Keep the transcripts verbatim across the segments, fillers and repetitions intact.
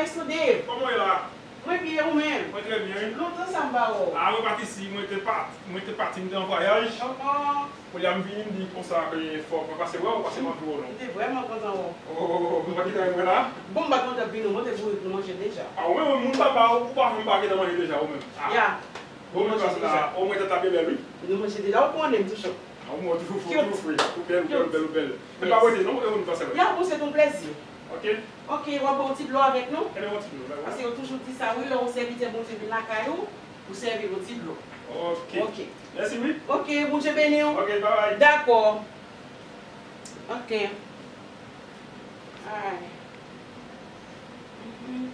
Maestro Dave, kòman w ye la? Mwen byen, ou menm? Mwen trè byen, wi. Lontan sa m pa wè w. A, mwen pa t isi, mwen te pa, mwen te pati, m te an vwayaj. Ankò? Kounye a m vini, m di konsa, e, fòk mwen pase wè w, pase m anvi wè w non. M te vrèman kontan wè w. Oh, mwen pa gentan mwen la? Bon, m pa t kontan vini, mwen te voye pou nou manje deja. A, ou menm, moun papa, ou pa janm pa gentan manje deja, ou menm. A. Ya. Bon, mwen pase la, omwen tèt la byen bèl, wi. Nou manje deja, ou konnen m toujou. A, ou mwen toujou fou, toujou fri, ou bèl, ou bèl, ou bèl, ou bèl. Men pa prese non, e ou nou pase wè. Ya, bon, se yon plezi. Ok. Ok, w ap bwè yon ti dlo avèk nou? Ebyen, yon ti dlo, bye bye. Paske yo toujou di sa, wi, lè yon sèvitè Bondye vin lakay ou, ou sèvi l yon ti dlo. Ok. Ok. Mèsi, wi. Ok, Bondye beni w. Ok, bye bye. Dakò. Ok. Ay. Mhm.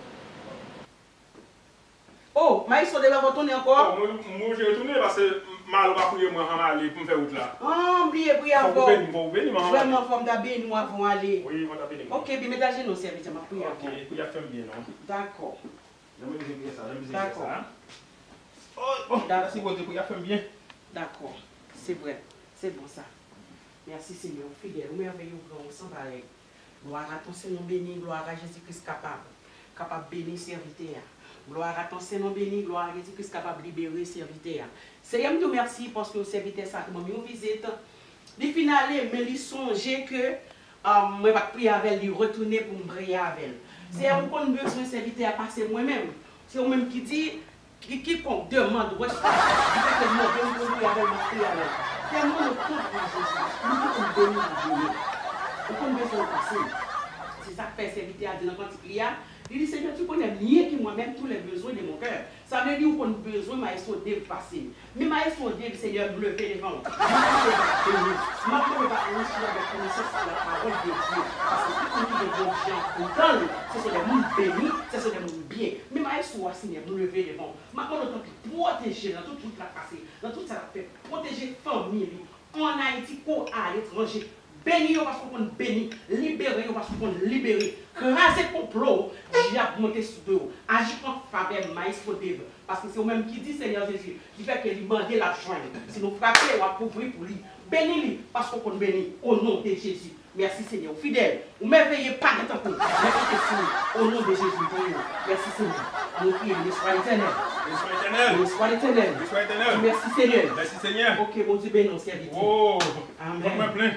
Oh, Maestro Dave, w ap retounen ankò? Oh, mwen, mwen oblije retounen paske Malo pa priye mwen anvan m ale pou m fè wout la. Ah, m bliye priye avan w. Fòk ou beni m, fòk ou beni m anvan m ale. Vrèman, fòk m ta beni w avan w ale. Wi, fòk w ta beni m. Ok, byen, met ajenou, sèvitè, m ap priye avan w. Ok, priyè a fè m byen, non. Dakò. Janm bezwen priye sa, janm bezwen priye sa. Dakò. Oh, oh, mèsi Bondye, priyè a fè m byen. Dakò, se vrè, se bon sa. Mèsi Senyè, ou fidèl, ou mèveye, ou gran, ou san parèy. Gloire à ton Saint nom béni, gloire à Jésus-Christ kapab, kapab beni sèvitè a. Gloire à ton Saint nom béni, gloire à Jésus-Christ kapab libere sèvitè a. Seyè, m di w mèsi paske sèvitè sa a te ban m yon vizit. Li fin ale, men li sonje ke, um, mwen pa t priye avè l, li retounen pou m priye avè l. Seyè, ou konn bezwen sèvitè a pase mwen menm. Se ou menm ki di, Ki, kikonk demande, reçoit. Li te ke mande m pou m priye avè l, m ap priye avè l. Fè mwen nou konprann Jezi. Nou ki konn beni, nou beni. Ou konn bezwen w pase m. Se sa k fè sèvitè a di nan kantik li a, li di, Seigneur, tu connais mieux que moi-même tous les besoins de mon cœur. Sa vle di ou konn bezwen Maestro Dave pase m. Men Maestro Dave, Seigneur, m leve devan w. M ap mande w pa beni. M ap mande w pa anrichi avèk konesans la parole de Dieu. Paske tout moun ki gen bon jan andan l, se se de moun beni, se se de moun byen. Men Maestro a, Seigneur, m leve devan w. M ap mande w tanpri pwoteje l nan tout wout l ap pase, nan tout sa l ap fè. Pwoteje fanmi li, an Ayiti kou aletranje. Beni yo paske w konn beni, libere yo paske w konn libere. Kraze konplo dyab monte sou do yo. Aji an favè Maestro Dave, paske se ou menm ki di, Senyè Jezi, ki fè ke li mande, l ap jwenn. Si nou frape, w ap ouvri pou li. Beni li, paske w konn beni, o non de Jezi. Mèsi Senyè, ou fidèl, ou mèveye, pa gen tankou w. Mwen konte sou ou. O non de Jezi, m priye w. Mèsi Senyè. Nou priye, Béni soit l'Éternel. Béni soit l'Éternel. Béni soit l'Éternel. Béni soit l'Éternel. Di mèsi Senyè. Mèsi Senyè. Ok, Bondye beni w, sèvitè. Oh, amèn. Mwen plen.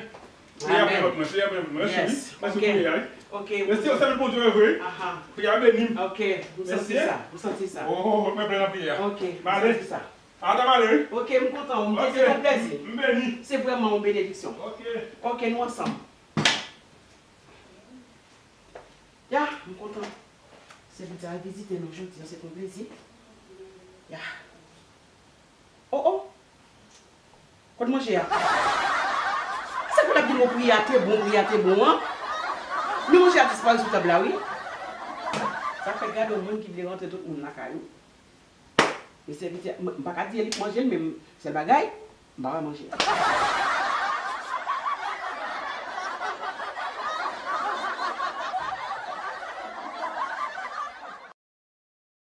Priye apre lòt mwen, priye apre lòt mwen. Mèsi, wi. Mèsi pou priye a, wi. Ok. Mèsi, ou sèvi Bondye vre. Aha. Priye a beni m. Ok, m santi sa, m santi sa. Oh, mwen plen nan priye a. Ok, m santi sa. Ata m ale, wi. Ok, m kontan, m te se yon plezi. M beni. Se vrèman yon benediksyon. Ok. Ok, nou ansanm. Ya, m kontan. Sèvitè a vizite nou jodi a, se yon plezi. Ya. Oh, oh. Kot manje a? Sa pou l ap di m priye a te bon, priye a te bon an? Men manje a disparèt sou tab la, wi. Sa fè gade yon moun ki vle rantre tout moun lakay ou. Men sèvitè, m, m pa ka di li k manje l, men m, sèl bagay, m pa wè manje a.